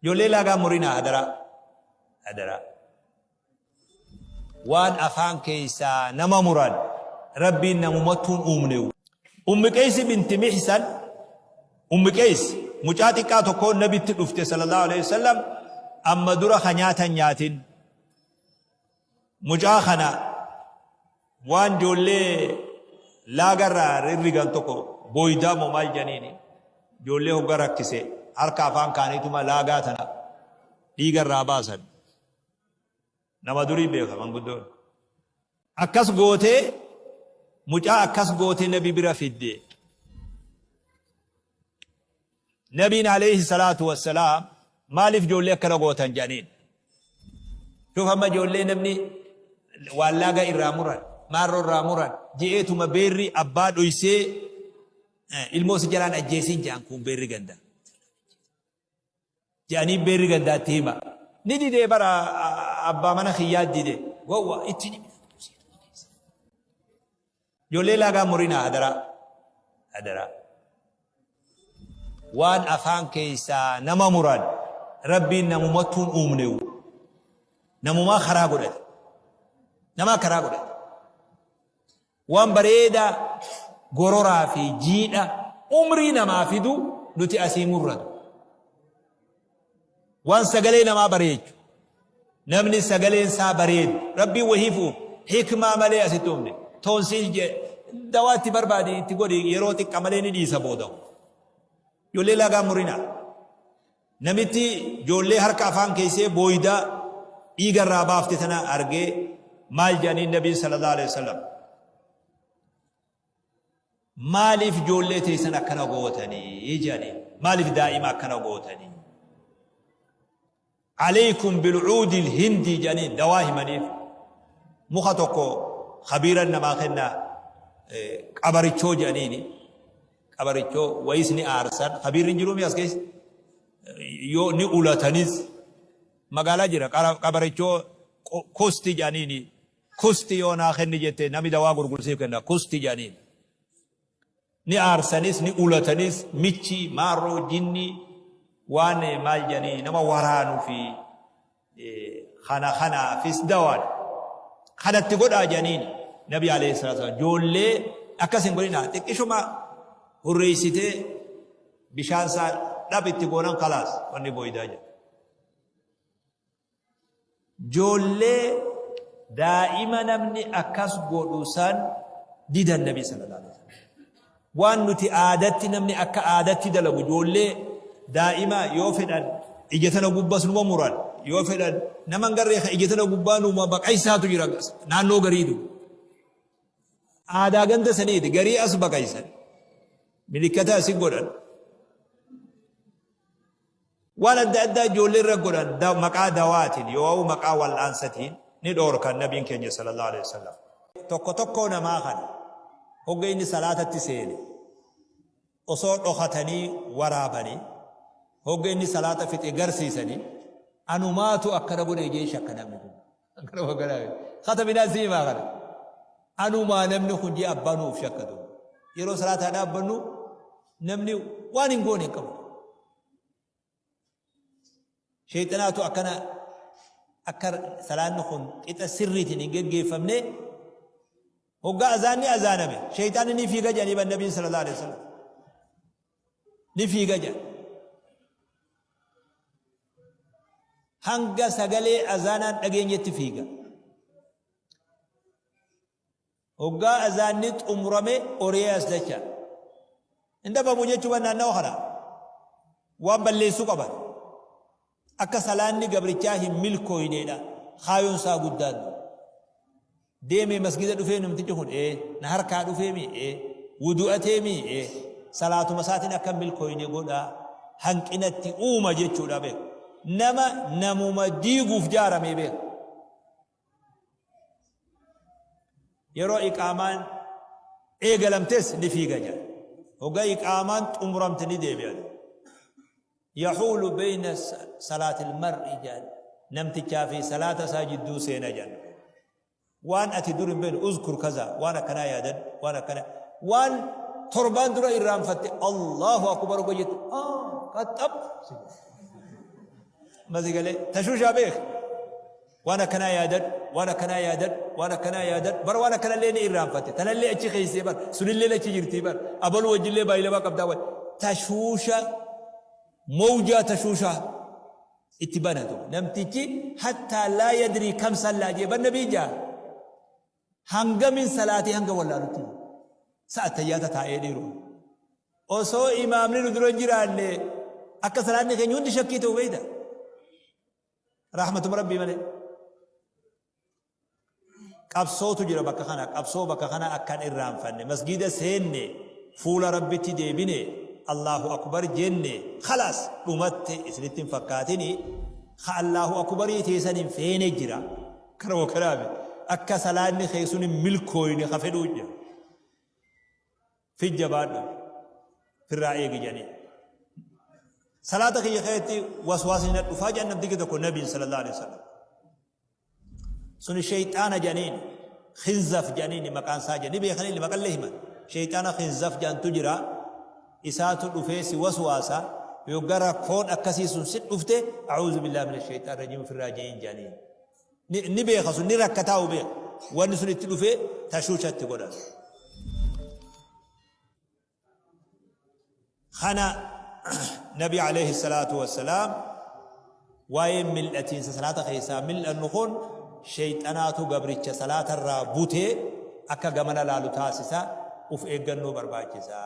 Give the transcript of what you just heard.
Ijoollee laagaa murinaa hadaraa. Hadaraa. Waan afaan keessaa nama muran Rabbiin namumattuun uumnewu. Ummi Qeeysi binti Mihsan, Ummi Qeeys mucaa xiqqaa tokkoon nabitti dhufte sallallahu alaihi wasallam, amma dura ka nyaatan nyaatin. Mucaa kana waan ijoollee laagarraa rirrigan tokko booydaa moo maal janiini ijoollee hogga rakkise harka afaan kaaniituma laagaa tana dhiigarraa baasan. Nama durii beeka manguddoon. Akkas gootee mucaa akkas gootee nabi bira fidde. Nabiin alayhi salaatu wassalaam maaliif ijoollee akkana gootan jedhaniin. Shuuf amma ijoollee namni waan laaga irraa muran, maarroo irraa muran, je'eetuma beerri abbaa dhoysee ilmoo si jalaan ajjeesiin jedhan kun beerri ganda. Jedhanii beerri gandaa itti hima. Ni didee bara abbaa mana kiyyaa dide. Gowwa itti ni Ijoollee laagaa murinaa hadaraa. Hadaraa. Waan afaan keessaa nama muran Rabbiin namumattuun uumnewu. Namumaa karaa godhate. Namaa karaa godhate. Waan bareedaa gororaa fi jiidha umrii namaa fidu nuti asii murratu. Waan sagalee namaa bareechu. Namni sagaleen isaa bareedu. Rabbiin wahiif uume. Hikmaa malee asitti uumne. Toonsiil dawaa itti barbaadi itti godhi yeroo xiqqa malee ni dhiisa booda. Ijoollee laagaa murinaa. Namitti ijoollee harka afaan keessee booydaa dhiiga irraa baafte tana argee maal jedhaniin nabiin sallallahu alaihi wasallam. Maaliif ijoollee teessan akkana gootanii jedhaniin. Maaliif daa'ima akkana gootanii? Alaykum bilcuudi lhindii jedhaniin dawaa himaniif. Muka tokko kabiiran namaa kenna, qabarichoo jedhaniini. Qabarichoo wayis ni aarsan. Kabiirri hin jiruumi as keessa? Yoo ni ulatanis magaalaa jira qabarichoo kusti jedhaniini. Kusti yoo naa kenni jette nami dawaa gurgursiif kenna kusti jedhaniin. Ni aarsanis ni ulatanis michi maarroo jinni waan maal jedhanii nama waraanuu fi kana kanaafis dawaadha. Kanatti godhaa jedhaniin nabi alayhi salaatu wasallam ijoollee akkas hin godhinaa, xiqqishuma hurreessitee bishaan isaa dhab itti goonan kalaas wanni booydaa jedha. Joollee daa'ima namni akkas godhu san didan nabi sallallahu alaihi wasallam. Waan nuti aadatti namni akka aadatti dalagu ijoollee daa'ima yoo fedhan ija tana gubbas numa muran, yoo fedhan nama hin garree ka ija tana gubbaa numa baqaysaatu jira naannoo gariitu. Aadaa ganda saniiti garii as baqaysan milikkata asi godhan. Waan adda addaa ijoollee irra godhan maqaa dawaatiin yoo'uu maqaa wal'aansatiin ni dhoorkan nabiin keenya sallallahu alaihi wasallam. Tokko tokkoo namaa kana hogga inni salaatatti seene osoo dhokatanii waraabanii hogga inni salaata fixe garsiisanii anumaatu akkana godhe jee shakka namni kun. Akkana hogganaa katabinaa si himaa kana. Anumaa namni kun jee abbaa nuuf shakkatu. Yeroo salaataa dhaabbannu namni waan hin goone hin qabu. Sheexanaatu akkana akka salaanni kun qixa sirriitiin hin geggeeffamne hoggaa azaanni azaaname sheexaanni ni fiiga jedhanii ban nabiin sallallahu alaihi wasallam ni fiiga jedhan. Hanga sagalee azaanaan dhageenyetti fiiga. Hoggaa azaanni xumurame ori'ee as dacha. Hin dhabamu jechuu ban naannawa kana. Waan balleessuu qaban. Akka salaanni gabrichaa hin milkooyneedha. Kaayoon isaa guddaan. Deemee masgida dhufee namtichi kun ee na harkaa dhufee mi ee wudu'atee mi ee salaatuma isaatiin akka hin milkooyne godhaa hanqinatti uuma jechuudha beeku. Nama namuma diiguuf jaaramee beeku. Yeroo iqaamaan eegalamtes ni fiiga jedha. Hoggaa iqaamaan xumuramte ni deebi'a. Yahuulu beeyna salaatil mar'i jedhan. Namtichaa fi salaata isaa jidduu seena jedhan. Waan ati dur hin beekne uzkur kaza waan akkanaa yaadadhu waan akkana waan torbaan dura irraanfatte Allahu akbar hogga jette qaxxab. Masi galee tashuushaa beek. Waan akkanaa yaadadhu, waan akkanaa yaadadhu, waan akkanaa yaadadhu. Bar waan akkanallee ni irraanfatte. Tanallee achi keessee bar. Sunillee achi jirtii bar. Abaluu wajjillee baay'ilama qabdaa bar. Tashuusha mawjaa tashuushaa itti banatu. Namtichi hattaa laa yadrii kam sallaa jee bar nabii jaa. Hangamin salaatee hanga wallaalutti sa'a tayyaata taa'ee dhiiroo. Osoo imaamni nu dura hin jiraanne akka salaanni keenya hundi shakkii ta'u beekta. Rahmatuma Rabbii malee. Qabsootu jira bakka kana qabsoo bakka kana akkan irraanfanne masgiida seenne fuula Rabbitti deebine Allahu akbar jenne khalaas dhumatte isinitti hin fakkaatini ka Allahu akbarii teessan hin feene jira. Kana moo kanaami akka salaanni kee sun hin milkooyne ka fedhuu jira. Fi jabaadhu firraa eegi jedhanii. Salaata kiyya keessatti waswaasni na dhufaa jedhan namtichi tokko nabiin sallallahu alaihi wasallam. Suni sheyxaana jedhaniin khinzaf jedhaniin maqaan isaa jedhanii beekanii maqallee himan. Sheyxaana khinzaf jedhantu jira. Isaatu dhufee si waswaasa yogga rakkoon akkasii sun si dhufte a'uuzu billaahi mina sheyxaan rajiim ofirraa je'iin jedhaniin. Ni beeka sun ni rakkataa'u beeka. Wanni sun itti dhufee tashuusha itti godha. Kana Nabi alayhi salaatu wassalaam waa'ee mil'atiinsa salaata keessaa mil'annu kun sheeyxanaatu gabricha salaatarraa butee akka gamana laalu taasisa uf eeggannoo barbaachisa.